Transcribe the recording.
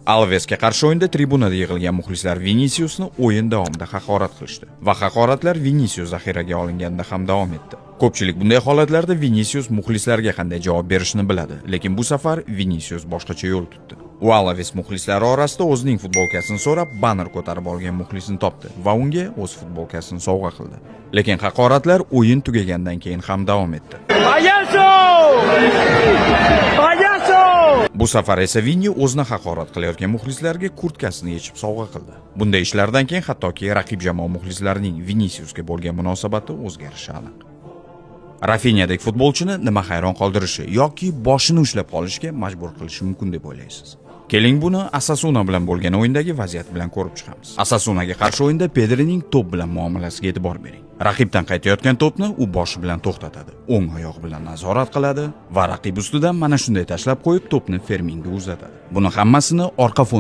Alvesga qarshi o'yinda tribunada yig'ilgan muxlislar Vinisiusni o'yin davomida haqorat qilishdi va haqoratlar Vinisius zaxiraga olinganda ham davom etdi. Ko'pchilik bunday holatlarda Vinisius muxlislarga qanday javob berishini biladi, lekin bu safar Vinisius boshqacha yo'l tutdi. U Alaves muxlislari orasida o'zining futbolkasini so'rab, banner ko'tarib olgan muxlisni topdi va unga o'z futbolkasini sovg'a qildi. Lekin haqoratlar o'yin tugagandan keyin ham davom etdi. ¡Payaso! ¡Payaso! Bu safar esa Vini o'zini haqorat qilayotgan muxlislarga kurtkasini yechib sovg'a qildi. Bunday ishlardan keyin hattoki raqib jamoa muxlislarining Vinisiusga bo'lgan munosabati o'zgarishi aniq. Rafinyadek futbolchini nima hayron qoldirishi yoki boshini ushlab qolishga majbur qilishi mumkin deb o'ylaysiz? Keling, buni Osasuna bilan bo'lgan o'yindagi vaziyat bilan ko'rib chiqamiz. Osasunaga qarshi o'yinda Pedrining to'p bilan muomalasiga e'tibor bering. Raqibdan qaytayotgan to'pni u boshi bilan to'xtatadi, o'ng oyog'i bilan nazorat qiladi va raqib ustidan mana shunday tashlab qo'yib, to'pni Ferminga uzatadi. Buni hammasini orqa fon